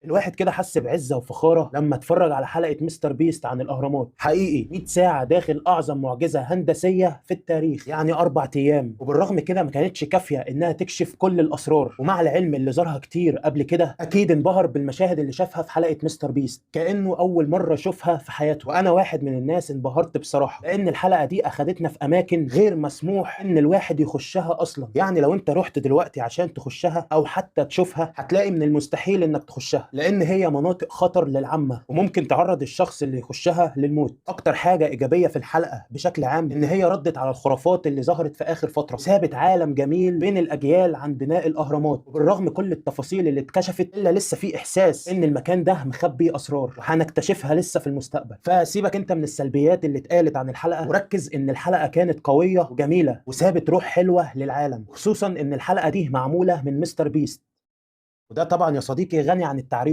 الواحد كده حس بعزة وفخارة لما اتفرج على حلقة مستر بيست عن الأهرامات. حقيقي 100 ساعة داخل أعظم معجزة هندسية في التاريخ، يعني 4 أيام، وبالرغم كده ما كانتش كافية إنها تكشف كل الأسرار. ومع العلم اللي زارها كتير قبل كده أكيد انبهر بالمشاهد اللي شافها في حلقة مستر بيست كأنه أول مرة شوفها في حياته. وأنا واحد من الناس انبهرت بصراحة، لأن الحلقة دي أخدتنا في أماكن غير مسموح إن الواحد يخشها أصلا. يعني لو أنت رحت دلوقتي عشان تخشها أو حتى تشوفها هتلاقي من المستحيل إنك تخشها، لأن هي مناطق خطر للعامة وممكن تعرض الشخص اللي يخشها للموت. أكتر حاجة إيجابية في الحلقة بشكل عام إن هي ردت على الخرافات اللي ظهرت في آخر فترة، سابت عالم جميل بين الأجيال عن بناء الأهرامات. وبالرغم كل التفاصيل اللي اتكشفت إلا لسه في إحساس إن المكان ده مخبي أسرار وهنكتشفها لسه في المستقبل. فسيبك أنت من السلبيات اللي اتقالت عن الحلقة، وركز إن الحلقة كانت قوية وجميلة وسابت روح حلوة للعالم، خصوصا إن الحلقة دي معمولة من مستر بيست، وده طبعا يا صديقي غني عن التعريف.